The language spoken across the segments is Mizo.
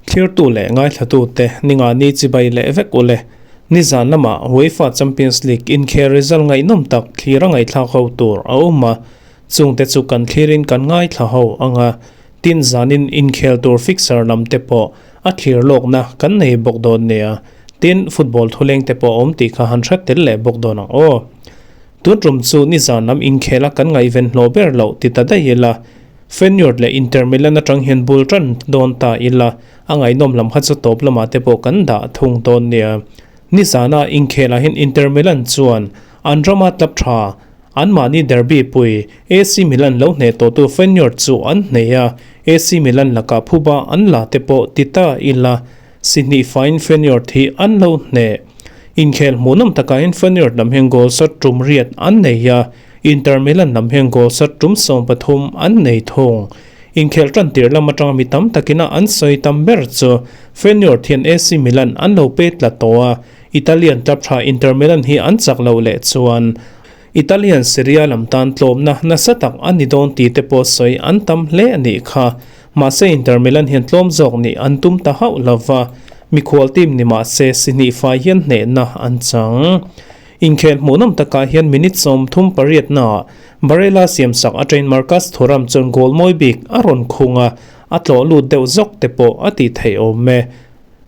Thlirtu leh ngaithlatute ningani chibai leh vek ule. Nizan lamah UEFA Champions League inkhel result ngaihnawm tak thlir a ngaihthlak ho tur a awm a, chungte chu kan thlirin kan ngaithla ho ang a, tin zanin inkhel tur fixture lam te pawh a thlir lawkna kan nei bawk dawn nia. Tin, football thuleng te pawh a awm tih kha han hre tel leh bawk dawn ang aw. Tun tum chu nizan lam inkhela kan ngaihven hlawh ber loh ti ta daih ila, Feyenoord leh Inter Milan atang hian bul tan dawn ta ila, a ngaihnawm lam kha chu tawp lamah te pawh kan dah thung dawn nia. Nizana inkhelah hian Inter Milan chuan an rama tlap tha, anmahni derby pui AC Milan lo hneh tawhtu Feyenoord chu an hneh a, AC Milan lakah phuba an la te pawh ti ta ila, si hnih faiin Feyenoord hi an lo hneh. Inkhel hmuhnawm takah hian Feyenoord lam hian goal shot tum riat an nei a, Inter Milan lam hian goal shot tum 13 an nei thung. Inkhel tan tir lam atanga mi tam takina an sawi tam ber chu Feyenoord hian AC Milan an lo pe tla tawh a, Italian club tha Inter Milan hi an chak loh leh chuan Italian Serie A lam tan tlawmna nasa tak a ni dawn tih te pawh sawi an tam hle a nih kha. Mahse Inter Milan hian tlawm zawk nih an tum ta hauh lova, mikhual team ni mahse si hnih fai hian hnehna an chang. Inkhel hmuhnawm takah hian minute 38 naah Barella siamsak atangin Marcus Thuram chuan goal mawi bik a rawn khung a, a tlawh lut deuh zawk te pawh a tih theih awm e.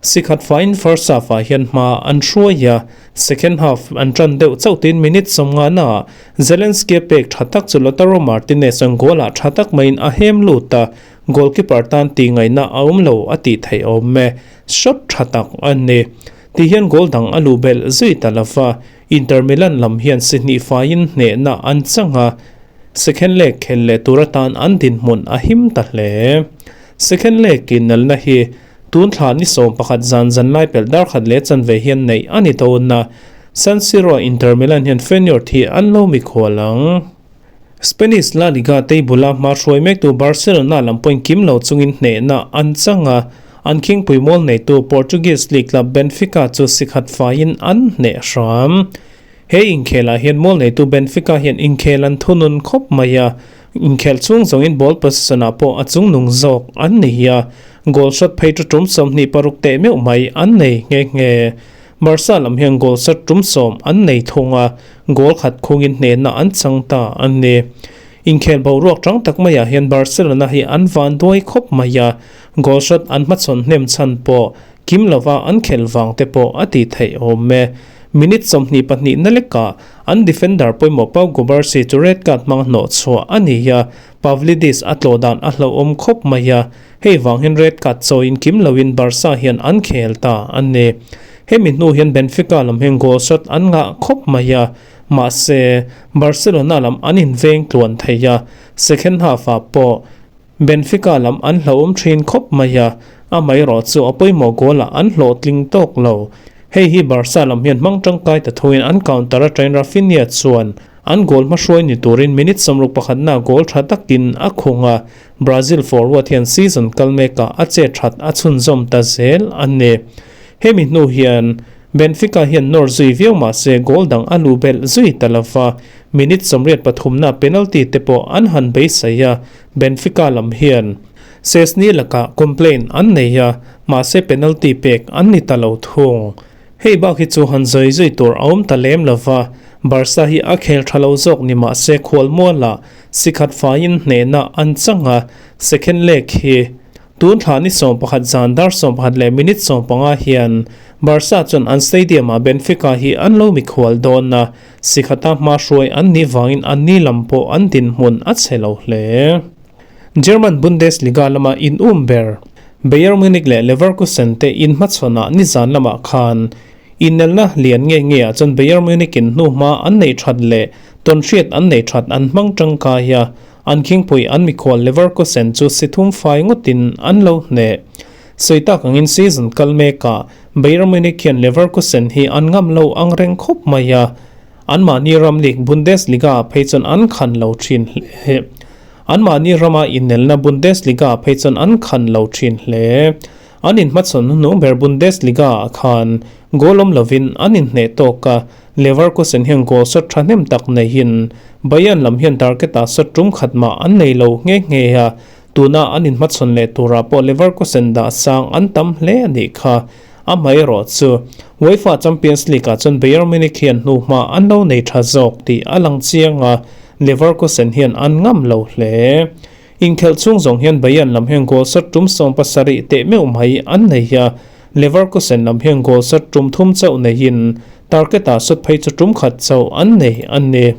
Sikhat faiin first half ah hian hma an hruai a, second half an tan deuh chauh tiin minute 50 naah Zelenskiy pek tha tak chu Lautaro Martinez chuan goal ah tha tak maiin a hem lut a, goalkeeper tan tih ngaihna a awm lo a tih theih awm e, shot tha tak a ni. Ti hian goal dang a luh belh zui ta lova, Inter Milan lam hian si hnih faiin hnehna an chang a, second leg khel leh tur atan an dinhmun a him ta hle. Second leg inelna hi Tun thla ni 11 zan zan lai pelh dar khat leh chanve hian neih a ni dawn a, San Siro Inter Milan hian Feyenoord hi an lo mikhual ang. Spanish La Liga table-a hma hruai mektu Barcelona lam pawhin kim lo chungin hnehna an chang a, an khingpui mual neitu Portuguese league club Benfica chu sikhat faiin an hneh hram. He inkhelah hian mual neitu Benfica hian inkhel an thunun khawp mai a, Inkhel chhung zawngin ball possession-ah pawh a chungnung zawk an ni a, goal shot phei chu tum 26 teh meuh mai an nei nghe nghe. Barca lam hian goal shot tum 10 an nei thung a, goal khat khungin hnehna an chang ta a ni. Inkhel boruak tang tak maiah hian Barcelona hi an van duai khawp mai a, goal shot an hmachhawn hnem chhan pawh Kim lova an khelh vang te pawh a tih theih awm e. Minute 22 na lekah an defender pawimawh Pau Cubarsi chu red card hmang hnawh chhuah a ni a, Pavlidis a tlawh dan a hlauhawm khawp mai a, hei vang hian red card chawiin kim loin Barca hian an khel ta a ni. Hemi hnu hian Benfica lam hian goal shot an ngah khawp mai a, mahse Barcelona lam an inveng tluan thei a, second half-ah pawh Benfica lam an hlauhawm thin khawp mai a, amaherawh chu a pawimawh goal ah an hlawhtling tawk lo. Hei hi Barca lam hian hmang tangkai ta thuin an counter atangin Raphinha chuan an goal hmahruai ni turin minute 61 na goal tha takin a khung a, Brazil forward hian season kal mekah a che that a chhunzawm ta zel a ni. Hemi hnu hian Benfica hian nawr zui viau mahse goal dang a luh belh zui ta lova, minute 83 na penalty te pawh an han beisei a, Benfica lam hian Szczesny lakah complaint an nei a, mahse penalty pek an ni ta lo thung. Hei bak hi chu han zai zui tur a awm ta lem lova, Barca hi a khel tha lo zawk ni mahse khualmualah sikhat faiin hnehna an chang a, second leg hi Tun thla ni 11 zan dar 11 leh minute 15 hian Barca chuan an stadium-ah Benfica hi an lo mikhual dawn a, sikhata hma hruai an nih vangin an ni lam pawh an dinhmun a chhe lo hle. German Bundesliga lama in um ber Bayern Munich leh Leverkusen te inhmachhawnah nizan lamah khan inelna lian nge nge ah chuan Bayern Munich in hnuhma an nei that leh tawnhriat an nei that an hmang tangkai a, An khingpui an mikhual Leverkusen chu si thum fai ngawtin an lo hneh. Sawi tak angin season kal mekah Bayern Munich hian Leverkusen hi an ngam lo ang reng khawp mai a, anmahni ram league Bundesliga ah phei chuan an khan lo thin hle. Anmahni rama inelna Bundesliga ah phei chuan an khan lo thin hle. An inhmachhawn hnuhnung ber Bundesliga-ah khan goal awm lovin an inhneh tawk a, Leverkusen hian goal shot thahnem tak neihin Bayern lam hian target-ah shot tum khat mah an nei lo nghe nghe a, tuna an inhmachhawn leh turah pawh Leverkusen dah sang an tam hle a nih kha. Amaherawh chu UEFA Champions League-ah chuan Bayern Munich hian hnuhma an lo nei tha zawk tih a lang chiang a, Leverkusen hian an ngam lo hle. Inkhelh chhung zawng hian Bayern lam hian goal shot tum 70 teh meuh mai an nei a, Leverkusen lam hian goal shot tum thum chauh neiin target-ah shot phei chu tum khat chauh an nei a ni.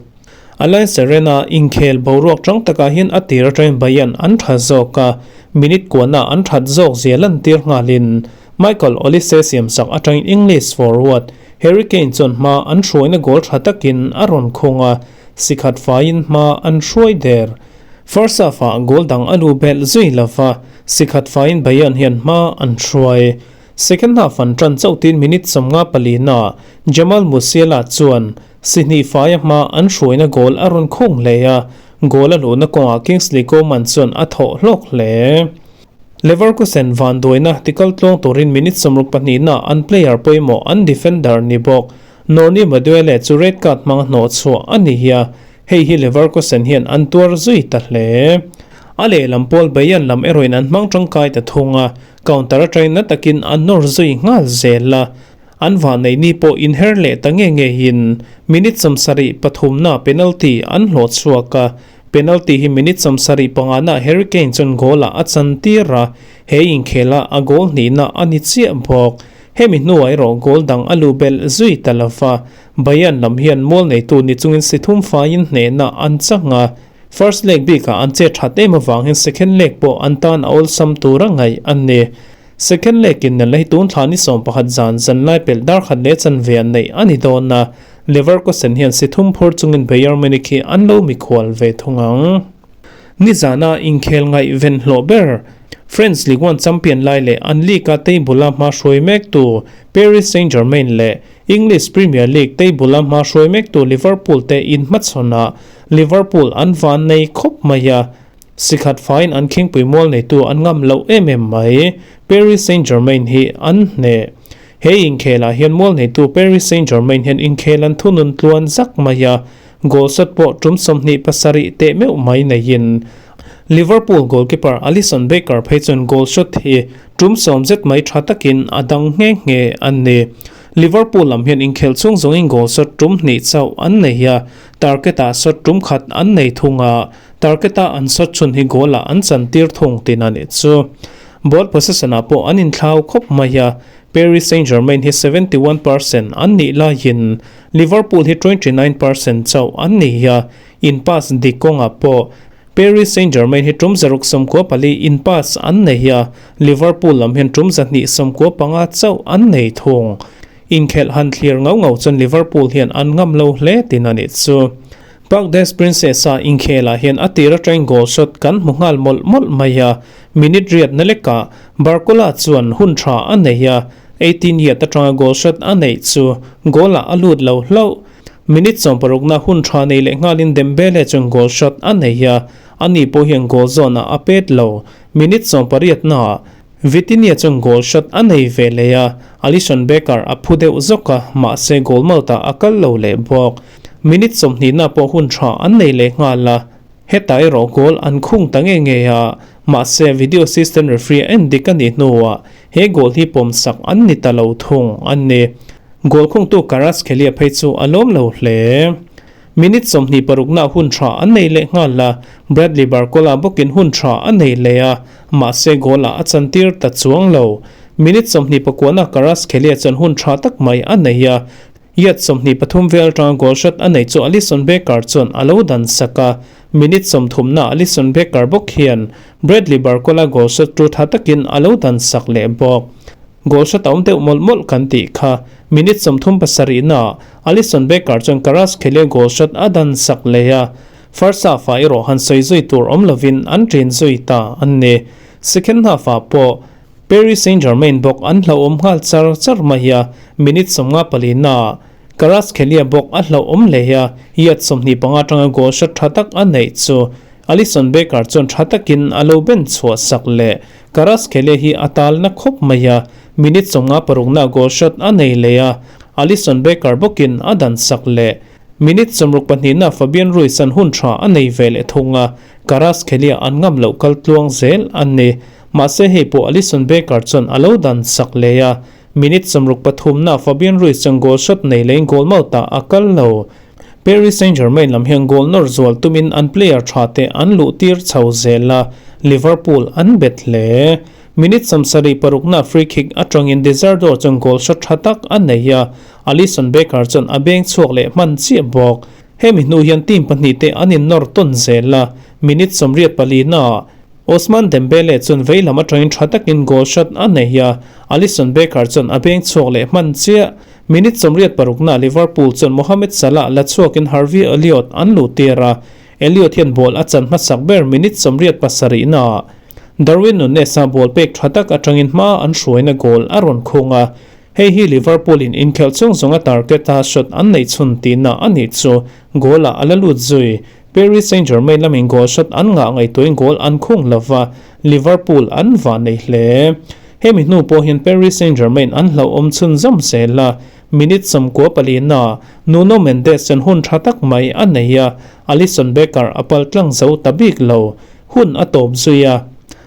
Allianz Arena inkhel boruak tang takah hian a tir atangin Bayern an tha zawk a, minute kuana an that zawk zia lantir nghalin Michael Olise siamsak atangin English forward Harry Kane chuan hma an hruaina goal tha takin a rawn khung a, sikhat faiin hma an hruai der. First half-ah goal dang a lu belh zui lova, sikhat faiin Bayern hian hma an hruai. Second half an tan chauh tin minute 54 na Jamal Musiala chuan si hnih faia hma an hruaina goal a rawn khung hle a, goal a luhna kawngah Kingsley Coman chuan a thawh hlawk hle. Leverkusen van duaina tikal tluang turin minute 62 na an player pawimawh an defender ni bawk Noni Madueke chu red card hmang hnawh chhuah a ni hi a, hei hi Leverkusen hian an tuar zui ta hle. A lehlam pawl Bayern lam erawhin an hmang tangkai ta thung a, counter atangin na takin an nawr zui nghal zel a. An van nei ni pawh inher leh ta nge ngein minute 73 na penalty an hlawh chhuak a, penalty hi minute 75 na Harry Kane chuan goal ah a chan tir a, he inkhela a goal hnihna a ni chiah bawk. Hemi hnuah erawh goal dang a lu belh zui ta lova, Bayern lam hian mual neitu ni chungin si thum faiin hnehna an chang a, first leg bikah an che that em avangin second leg pawh an tan a awlsam tur a ngaih a ni. Second leg in nalh hi tun thla ni 11 zan zan lai pelh dar khat leh chanve an neih a ni dawn a, Leverkusen hian si thum phur chungin Bayern Munich hi an lo mikhual ve thung ang. Nizana inkhel ngaih ven hlawh ber French Ligue 1 champion lai leh an league-a table-a hma hruai mektu Paris Saint-Germain leh English Premier League table-a hma hruai mektu Liverpool te inhmachhawnah Liverpool an van nei khawp mai a, sikhat faiin an khingpui mual neitu an ngam loh em em mai. Paris Saint-Germain hi an hneh. He inkhelah hian mual neitu Paris Saint-Germain hian inkhel an thunun tluan zak mai a, goal shot pawh tum 27 teh meuh mai neiin Liverpool goalkeeper Alisson Becker phei chuan goal shot hi tum 10 zet mai tha takin a dang nghe nghe an ni. Liverpool lam hian inkhel chhung zawngin goal shot tum hnih chauh an nei a, target-ah shot tum khat an nei thung a, target-a an shot chhun hi goal-ah an chan tir thung tin a nih chu. Ball possession-ah pawh an inthlau khawp mai a, Paris Saint-Germain hi 71% an nih laiin Liverpool hi 29% chauh an ni a, in pass dik kawngah pawh Paris Saint-Germain hi tum 194 in pass an nei a, Liverpool lam hian tum 195 chauh an nei thung. Inkhelh han thlir ngau ngau chuan Liverpool hian an ngam lo hle tin a nih chu. Parc des Princes a inkhelah hian a tir atangin goal shot kan hmu nghal mawlh mawlh mai a, minute riat na lekah Barcola chuan hun tha a nei a, 18 yard atanga goal shot a neih chu goal ah a lut lo hlauh. Minute 60 na hun tha nei leh nghalin Dembele chuan goal shot a nei a, ani pawh hian goal zawn ah a pet lo. Minute 18 na Vitinha chuan goal shot a nei ve leh a, Alisson Becker a phu deuh zawk a, mahse goal mouth ah a kal lo leh bawk. Minute 20 na pawh hun tha an nei leh nghal a, hetah erawh goal an khung ta nge nge a, mahse video assistant referee a en dik a nih hnuah he goal hi pawmsak an ni ta lo thung an ni. Goal khungtu Kvaratskhelia phei chu a lawm lo hle. Minute 26 na hun tha an nei leh nghal a, Bradley Barcola bawkin hun tha a nei leh a, mahse goal ah a chan tir ta chuang lo. Minute 29 na Kvaratskhelia chuan hun tha tak mai a nei a, yard 23 vel atanga goal shot a nei chu Alisson Becker chuan a lo dan sak a, minute 30 na Alisson Becker bawk hian Bradley Barcola goal shot tu tha takin a lo dan sak leh bawk. Goal shot a awm deuh mawlh mawlh kan tih kha. Minute 37 na Alisson Becker chuan Kvaratskhelia goal shot a dan sak leh a, first half ah erawh han sawi zui tur awm lovin an ṭin zui ta an ni. Second half ah pawh Paris Saint-Germain bawk an hlauhawm nghal char char mai a, minute 54 na Kvaratskhelia bawk a hlauhawm leh a, yard 25 atanga goal shot tha tak a neih chu. Alisson Becker chuan tha takin a lo ben chhuah sak leh. Kvaratskhelia hi a tal na khawp mai a, minute 56 na goal shot a nei leh a, Alisson Becker bawkin a dan sak leh. Minute 62 na Fabian Ruiz an hun tha a nei ve leh thung a, Kvaratskhelia an ngam loh kal tluang zel an ni. Mahse hei pawh Alisson Becker chuan a lo dan sak leh a, minute 63 na Fabian Ruiz chuan goal shot nei lehin goal mouth-ah a kal lo. Paris Saint-Germain lam hian goal nawr zual tumin an player tha te an luh tir chho zel a, Liverpool an bet hle. Minute 76 na free kick atangin De Zerbi chuan goal shot tha tak a nei a, Alisson Becker chuan a beng chhuak leh hman chiah bawk. Hemi hnu hian team pahnih te an in nawr tawn zel a, minute 84 na Ousmane Dembele chuan vei lam atangin tha takin goal shot a nei a, Alisson Becker chuan a beng chhuak leh hman chiah. Minute 86 na Liverpool chuan Mohamed Salah la chhuakin Harvey Elliott an luh tir a, Elliott hian ball a chan hmasak ber minute 87 na Darwin Nunez a ball pek tha tak atangin hma an hruaina goal a rawn khung a. Hei hi Liverpool in inkhelh chung zawnga target a shot an nei chhun tihna a nih chu goal ah a la lut zui. Paris Saint-Germain lamin goal shot an ngah ngaihtuahin goal an khung lova, Liverpool an va nei hle. Hemi hnu pawh hian Paris Saint-Germain an hlauhawm chhun zawm zel a, minute 94 na Nuno Mendes chuan hun tha tak mai a nei a, Alisson Becker a pal tlang zo ta bik lo. Hun a tawp zui a,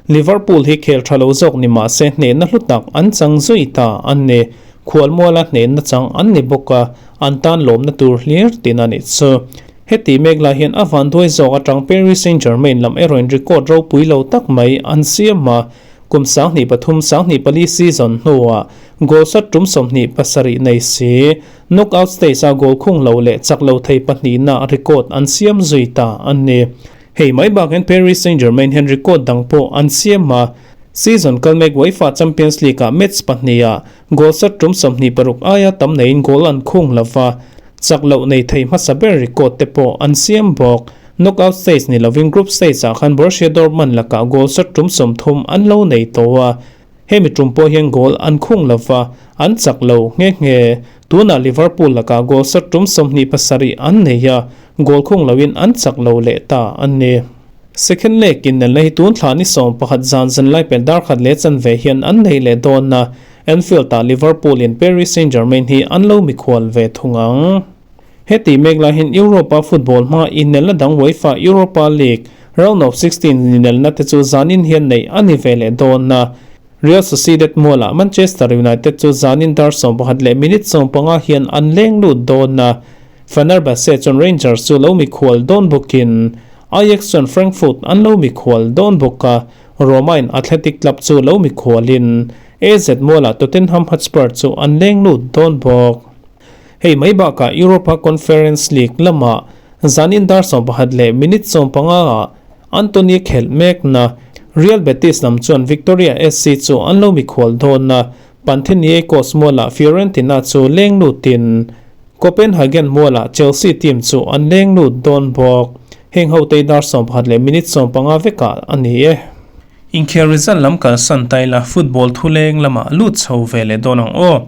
Liverpool hi khel tha lo zawk ni mah se hnehna hlu tak an chang zui ta an ni. Khualmuala hnehna chang an ni bawk a, an tan lawmna tur hlir tin a nih chu. Heti mek lai hian a van duai zawk atang Paris Saint-Germain lam erawhin record ropui lo tak mai an siam a, kum 2003-2004 season hnuah goal shot tum 27 nei si, knockout stage a goal khung lo leh chak lo thei pahnih na record an siam zui ta an ni. Hei mai bakin Paris Saint-Germain hian record dang pawh an siam a, season kal mek UEFA Champions League ah match pahnih ah goal shot tum 26 aia tam neiin goal an khung lova, chak loh nei thei hmasa ber record te pawh an siam bawk. Knockout stage ni lovin group stage ah khan Borussia Dortmund lakah goal shot tum 30 an lo nei tawh a, hemi tum pawh hian goal an khung lova, an chak lo nghe nghe. Tunah Liverpool lakah goal shot tum 27 an nei a, goal khung loin an chak lo leh ta an ni. Second leg in nelna hi tun thla ni 11 zan zan lai pel dar khat leh chanve hian an nei leh dawn na. Anfield ah Liverpool in Paris Saint-Germain hi an lo mikhual ve thung ang. Heti mek lai hian Europa football hma inelna dang UEFA Europa League round of 16 inelna te chu zanin hian nei a ni ve leh dawn na. Real Sociedad mualah Manchester United chu zanin dar 11 leh minute 15 hian an leng lut dawn na. Fenerbahce chuan Rangers chu lo mikhual dawn bawkin Ajax chuan Frankfurt an lo mikhual dawn bawk a, Roma in Athletic Club chu lo mikhualin AZ mualah Tottenham Hotspur chu an leng lut dawn bawk. Hei mai bakah Europa Conference League lamah zanin dar 11 leh minute 15 ah Antony khelh mek na Real Betis lam chuan Victoria SC chu an lo mikhual dawn na. Panathinaikos mualah Fiorentina chu leng lutin Copenhagen mualah Chelsea team chu an leng lut dawn bawk. Heng ho te dar 11 leh minute 15 vekah a ni e. Inkhel result lam kal san taila football thuleng lamah lut chho ve leh dawn ang aw.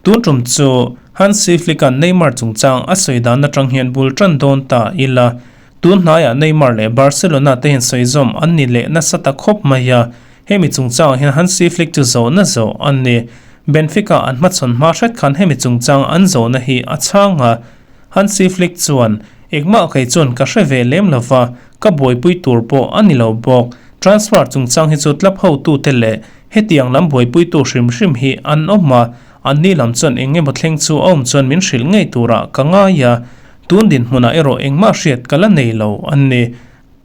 Tun tum chu Hansi Flick-a'n Neymar chungchang a sawi dan atang hian bul tan dawn ta ila. Tun hnaiah Neymar leh Barcelona te hian sawi zawm an ni leh nasa ta khawp mai a. Hemi chungchang hian Hansi Flick chu zo na zo an ni. Benfica an hmachhawn hma hret khan hemi chungchang an zo na hi a chhang a. Hansi Flick chuan engmah kei chuan ka hre ve lem lova, ka buaipui tur pawh a ni lo bawk. Transfer chungchang hi chu club ho tu te leh hetiang lam buaipui tu hrim hrim hi an awm a, an ni lam chuan eng emaw thleng chu a awm chuan min hrilh ngei turah ka ngai a. Tun dinhmunah erawh engmah hriat ka la nei lo an ni.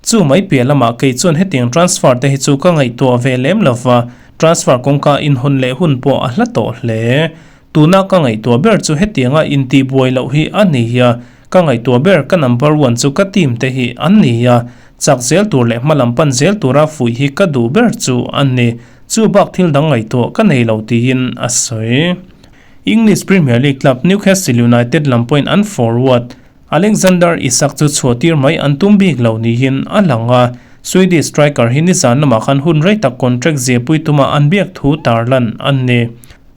Chu mai piah lamah kei chuan hetiang transfer te hi chu ka ngaihtuah ve lem lova, transfer kawngka in hawn leh hun pawh a hla tawh hle. Tuna ka ngaihtuah ber chu hetianga inti buai loh hi a ni a, ka ngaihtuah ber ka number 1 chu ka team te hi an ni a, chak zel tur leh hma lam pan zel tura fui hi ka duh ber chu an ni. Chu bak thil dang ngaihtuah ka nei lo tiin a sawi. English Premier League club Newcastle United lam pawhin an forward Alexander Isak chu chhuahtir mai an tum bik lo niin a lang a. Swedish striker hi nizan lamah khan hun rei tak contract zepui tuma an biak thu tarlan an ni.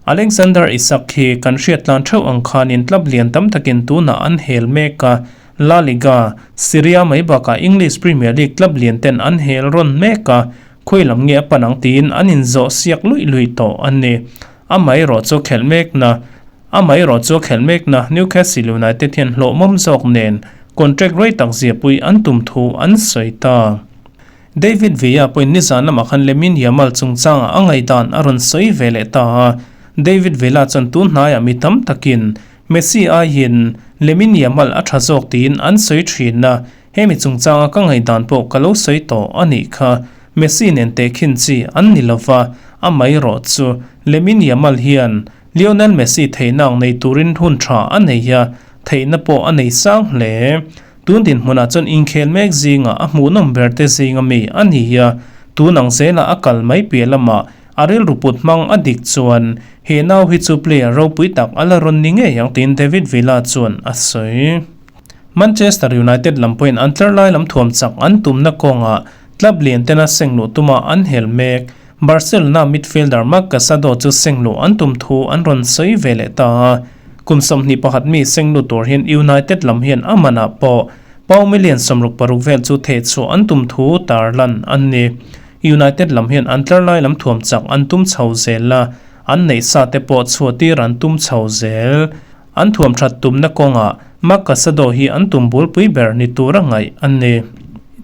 Alexander Isak hi kan hriat tlan theuh ang khanin club lian tam takin tunah an hel mek a. La Liga, Serie A mai bakah English Premier League club lian ten an hel rawn mek a, khawi lam nge a pan ang tiin an inzawh siak luih luih tawh a ni. Amaherawh chu khelh mekna Amaherawh chu khelh mekna Newcastle United hian hlawhmawm zawk nen contract rei tak ziapui an tum thu an sawi ta. David Villa pawhin nizan lamah khan Lamine Yamal chungchangah a ngaihdan a rawn sawi ve leh ta a, David Villa chuan tun hnaiah mi tam takin Messi aiin Lamine Yamal a tha zawk tiin an sawi thin a, hemi chungchanga ka ngaihdan pawh ka lo sawi tawh a nih kha. Messi nen tehkhin chi an ni lova, amaherawh chu Lamine Yamal hian Lionel Messi theihna ang nei turin hun tha a nei a, theihna pawh a nei sang hle. Tun dinhmunah chuan inkhel mek zingah a hmuhnawm ber te zinga mi a ni a, tun ang zelah a kal mai piah lamah a rilru put hmang a dik chuan he nau hi chu player ropui tak a la rawn ni ngei ang tiin David Villa chuan a sawi. Manchester United lam pawhin an tlar lai lam thuam chak an tumna kawngah club lian tena seng luh tuma an hel mek. Barcelona midfielder Marc Casado chu seng luh an tum thu an rawn sawi ve leh ta a. Kum 21 mi seng lut tur hian United lam hian a manah pawh pound million 66 vel chu theh chhuah an tum thu tarlan an ni. United lam hian an tlar lai lam thuam chak an tum chho zel a, an neih sa te pawh chhuah tir an tum chho zel. An thuam that tumna kawngah Marc Casado hi an tum bulpui ber ni tura ngaih an ni.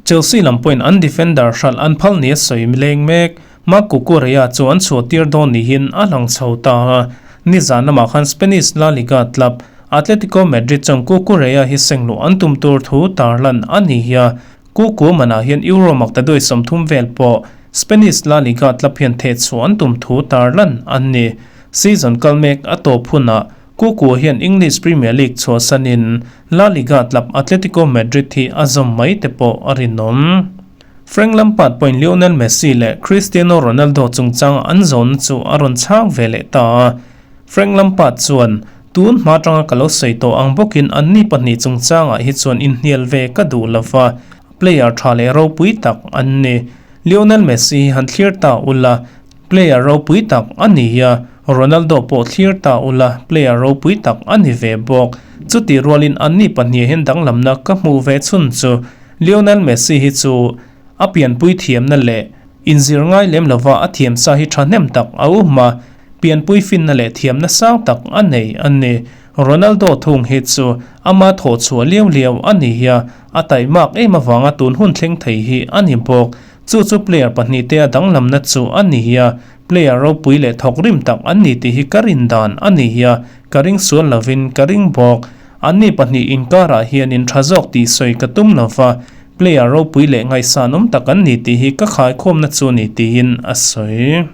Chelsea lam pawhin an defender hralh an phal nia sawi leng mek. Marc Cucurella chu an chhuah tir dawn niin a lang chho ta a. Nizan lamah khan Spanish La Liga club Atletico Madrid chuan Cucurella hi seng luh an tum tur thu tarlan a ni a. Cucu manah hian Euro maktaduai 30 vel pawh Spanish La Liga club hian theh chhuah an tum thu tarlan an ni. Season kal mek a tawp hunah Cucu hian English Premier League chhuahsanin La Liga club Atletico Madrid hi a zawm mai te pawh a rinawm. Frank Lampard pawhin Lionel Messi leh Cristiano Ronaldo chungchanga an zawnna chu a rawn chhang ve leh ta a. Frank Lampard chuan, Tun hma atanga ka lo sawi tawh ang bawkin anni pahnih chungchangah hi chuan inhnial ve ka duh lo va, player tha leh ropui tak an ni. Lionel Messi hi han thlir ta ula, player ropui tak a ni a, Ronaldo pawh thlir ta ula, player ropui tak a ni ve bawk. Chutih rualin anni pahnih hian danglamna ka hmuh ve chhun chu Lionel Messi hi chu a pianpui thiamna leh inzir ngai lem lova a thiamsa hi thahnem tak a um a, pianpui finna leh thiamna sang tak a nei a ni. Ronaldo thung hi chu ama thawh chhuah liau liau a ni a, a taihmak em avanga tun hun thleng thei hi a ni bawk. Chu chu player pahnihte a danglamna chu a ni a, player ropui leh thawk rim tak an ni tih hi ka rin dan a ni a, ka ring sual lovin ka ring bawk. Anni pahnih inkarah hian in tha zawk tih sawi ka tum lo va, player ropui leh ngaihsanawm tak an ni tih hi ka khaikhawmna chu ni tiin a sawi.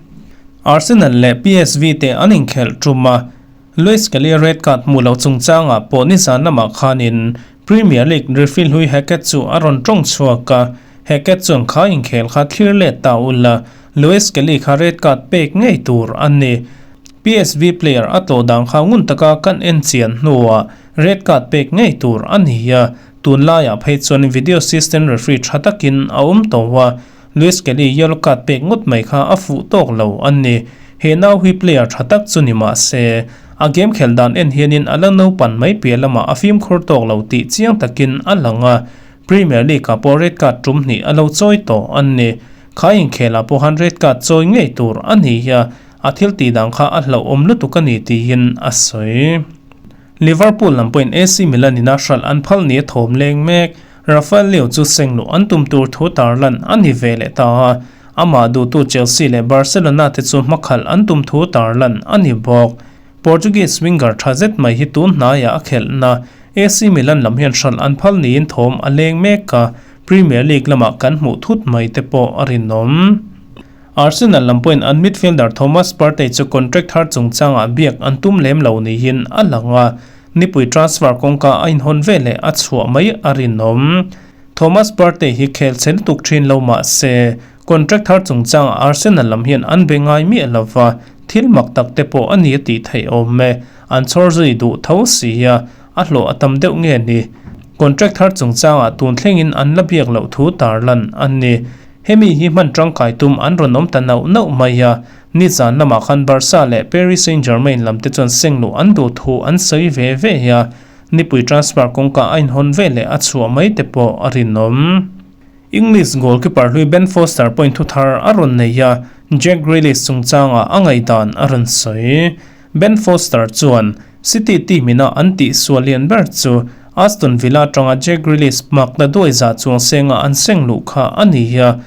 Arsenal leh PSV te an inkhelh tum a, Luis Kelly red card hmuh loh chungchangah pawh nizan lamah khanin Premier League referee hlui Hackett chu a rawn tawng chhuak a, Hackett chuan kha inkhel kha thlir let ta ula, Luis Kelly kha red card pek ngei tur a ni. PSV player a tlawh dan kha ngun taka kan en chian hnuah red card pek ngei tur a ni a, tunlaiah phei chuan video assistant referee tha takin a awm tawh a, Luis Kelly yellow card pek ngawt mai kha a fuh tawk lo a ni. He nau hi player tha tak chu ni mah se, a game khelh dan en hianin a la naupan mai piah lamah a fimkhur tawk lo tih chiang takin a lang a, Premier League ah pawh red card tum hnih a lo chawi tawh a ni. Kha inkhelah pawh khan red card chawi ngei tur a ni a, A thil tih dang kha a hlauhawm lutuk a ni tiin a sawi. Liverpool lam pawhin AC Milan ina hralh an phal ni a thawm leng mek. Rafael Leao chu seng luh an tum tur thu tarlan a ni ve leh ta a, amah duhtu Chelsea leh Barcelona te chu hmakhalh an tum thu tarlan a ni bawk. Portuguese winger tha zet mai hi tun hnaiah a khelhna AC Milan lam hian hralh an phal niin thawm a leng mek a, Premier League lamah kan hmuh thut mai te pawh a rinawm. Arsenal lam pawhin an midfielder Thomas Partey chu contract thar chungchangah biak an tum lem lo niin a lang a, nipui transfer kawngka a inhawn veleh a chhuah mai a rinawm. Thomas Partey hi khel chhe lutuk thin lo mah se, contract thar chungchangah Arsenal lam hian an be ngai miah lo va, thil mak tak te pawh a ni a tih theih awm e, an chhawr zui duh tho si a, a hlawh a tam deuh nge ni? Contract thar chungchangah tun thlengin an la biak loh thu tarlan a ni. Hemi hi hman tangkai tum an rawn awm ta nauh nauh mai a, nizan lamah khan Barca leh Paris Saint-Germain lam te chuan seng luh an duh thu an sawi ve ve a. Nipui transfer kawngka a inhawn veleh a chhuah mai te pawh a rinawm. English goalkeeper hlui Ben Foster pawhin thu thar a rawn nei a, Jack Grealish chungchangah a ngaihdan a rawn sawi. Ben Foster chuan City team ina an tihsual lian ber chu Aston Villa atanga Jack Grealish makna duai zah chuang senga an seng luh kha a ni a.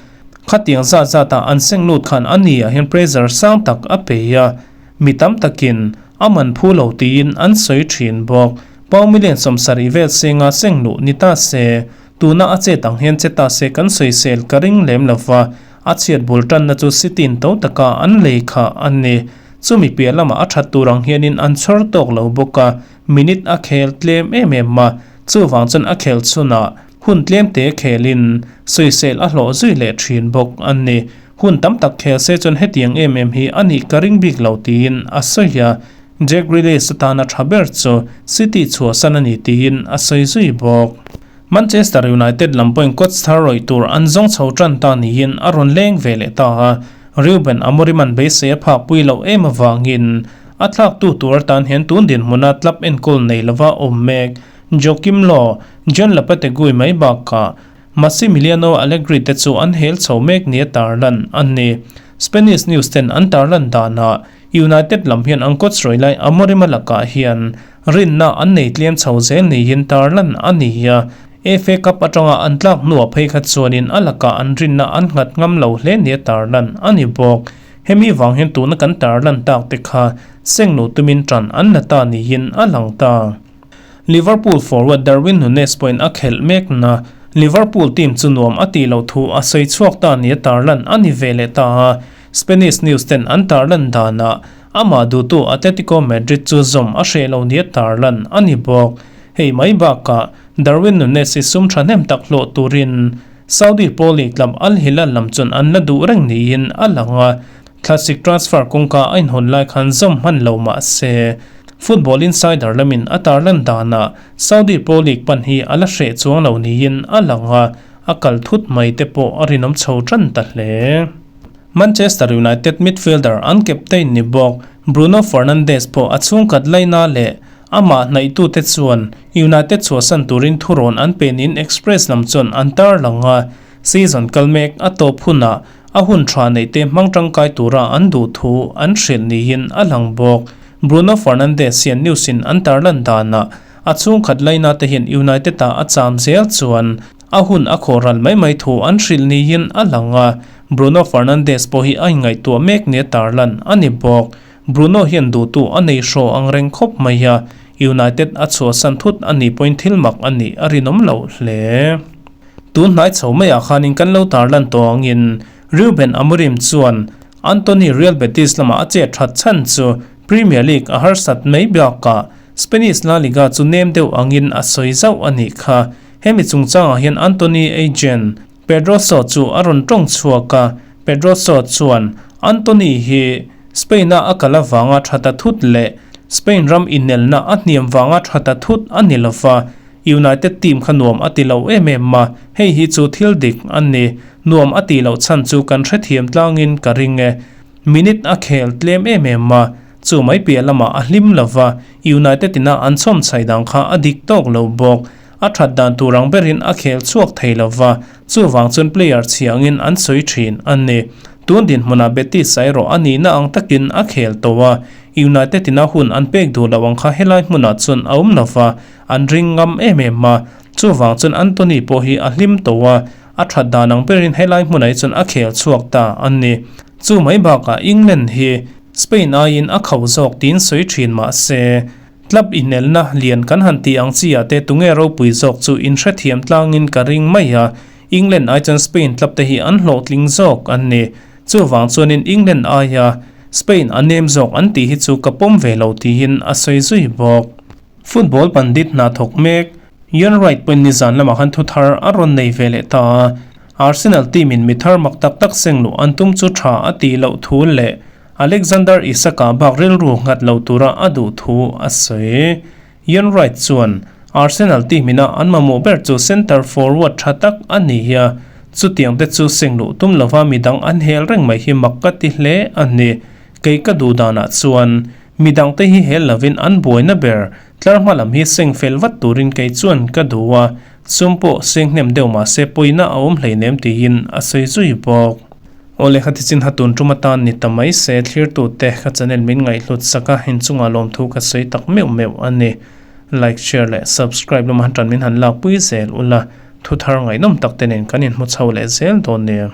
Khatiang zat zatah an seng lut khan a ni ah hian pressure sang tak a pe a, mi tam takin a man phu lo tiin an sawi thin bawk. Pau million 70 vel senga seng luh ni ta se, tuna a chet ang hian che ta se kan sawisel ka ring lem lo va, a chhiat bul tanna chu City-in to taka an lei kha a ni. Chumi piah lamah a that tur ang hianin an chhawr tawk lo bawk a, minute a khel tlem em em a, chuvang chuan a khel chhunah Hun tlemte khelin sawisel a hlawh zui leh thin bawk a ni. Hun tam tak khel se chuan hetiang em em hi a nih ka ring bik lo tiin a sawi a. Jack Grealish atana tha ber chu City chhuahsan a ni tiin a sawi zui bawk. Manchester United lam pawhin coach thar rawih tur an zawng chho tan ta niin a rawn leng ve leh ta a. Ruben Amorim an beisei a phakpui loh em avangin a thlaktu tur atan hian tun dinhmuna club enkawl nei lova awm mek Joakim Low, John Lopetegui mai bakah Massimiliano Allegri te chu an hel chho mek nia tarlan an ni. Spanish news ten an tarlan danah United lam hian an coach rawi lai Amorim-a lakah hian rinna an nei tlem chho zel niin tarlan a ni a. FA Cup atanga an tlak hnuah phei kha chuanin a lakah an rinna an nghat ngam lo hle nia tarlan a ni bawk. Hemi vang hian tuna kan tarlan tak te kha sengnu tumin tan an la ta niin a lang ta. Liverpool forward Darwin Nunez pawhin a khelh mek na Liverpool team chu nuam a tih loh thu a sawi chhuak ta nia tarlan a ni ve leh ta a, Spanish news ten an tarlan danah amah duhtu Atletico Madrid chu zawm a hreh lo nia tarlan a ni bawk. Hei mai bakah Darwin Nunez hi sum thahnem tak hlawh turin Saudi Pro League club Al Hilal lam chuan an la duh reng niin a lang a, Thlasik transfer kawngka a inhawn lai khan zawm hman lo mah se, Football Insider lamin a tarlan danah Saudi Pro League pan hi a la hreh chuang lo niin a lang a, a kal thut mai te pawh a rinawm chho tan ta hle. Manchester United midfielder an captain ni bawk Bruno Fernandes pawh a chhungkhat laina leh amah hnaihtute chuan United chhuahsan turin thurawn an pe niin Express lam chuan an tarlang a, season kal mek a tawp hunah A hun tha neihte hmang tangkai tura an duh thu an hrilh niin a lang bawk. Bruno Fernandes hian news in an tarlan danah a chhungkhat laina te hian United ah a cham zel chuan a hun a khawh ral mai mai thu an hrilh niin a lang a, Bruno Fernandes pawh hi a inngaihtuah mek nia tarlan a ni bawk. Bruno hian duhtu a nei hraw ang reng khawp mai a, United a chhuahsan thut a nih pawhin thil mak a nih a rinawm loh hle. Tun hnai chho maiah khanin kan lo tarlan tawh angin Ruben Amorim chuan Antony Real Betis lamah a chet that chhan chu Premier League a harsat mai bakah Spanish La Liga chu nem deuh angin a sawi zauh a nih kha. Hemi chungchangah hian Antony agent Pedroso chu a rawn tawng chhuak a, Pedroso chuan Antony hi Spain-a a kal avanga tha ta thut leh Spain ram inelna a hniam vanga tha ta thut a ni lova, United team kha nuam a ti lo em em a, hei hi chu thil dik a ni. Nuam a tih loh chhan chu kan hrethiam tlangin ka ring e. Minute a khel tlem em em a, chu mai piah lamah a hlim lo va, United ina an chhawm chhai dang kha a dik tawk lo bawk. A that dan tur ang berin a khel chhuak thei lo va, chuvang chuan player chhiangin an sawi thin a ni. Tun dinhmunah Betis erawh a nihna ang takin a khel tawh a, United ina hun an pek duh loh ang kha helai hmunah chuan a awm lo va, An ring ngam em em a, chuvang chuan Anthony pawh hi a hlim tawh a, a that dan ang berin helai hmunah hi chuan a khel chhuak ta a ni. Chu mai bakah England hi Spain aiin a khauh zawk tiin sawi thin mah se, club inelna lian kan han tih ang chi ah te tunge ropui zawk chu inhrethiam tlangin ka ring mai a, England ai chuan Spain club te hi an hlawhtling zawk an ni. Chuvang chuanin England aia Spain a nem zawk an tih hi chu ka pawm ve lo tiin a sawi zui bawk. Football pandit hna thawk mek Ian Wright pawhin nizan lamah khan thu thar a rawn nei ve leh ta a, Arsenal team in mi thar mak tak tak seng luh an tum chu tha a tih loh thu leh Alexander Isak-a bak rilru nghat lo tura a duh thu a sawi. Ian Wright chuan Arsenal team ina an mamawh ber chu centre forward tha tak a ni a, chutiang te chu seng luh tum lova midang an hel reng mai hi mak ka ti hle a ni. Kei ka duh danah chuan Midangte hi hel lovin an buaina ber Tlar hma lam hi seng fel vat turin kei chuan ka duh a, sum pawh seng hnem deuh mah se pawina a awm hleinem tiin a sawi zui bawk. Awle kha tichin ha tun tum atan ni ta mai se thlirtute ka channel min ngaihhlut sak a, inchungah lawmthu ka sawi tak meuh meuh a ni. Like, share leh subscribe lama tan min han lakpui zel ula, thu thar ngaihnawm tak te nen kan inhmu chho leh zel dawn nia.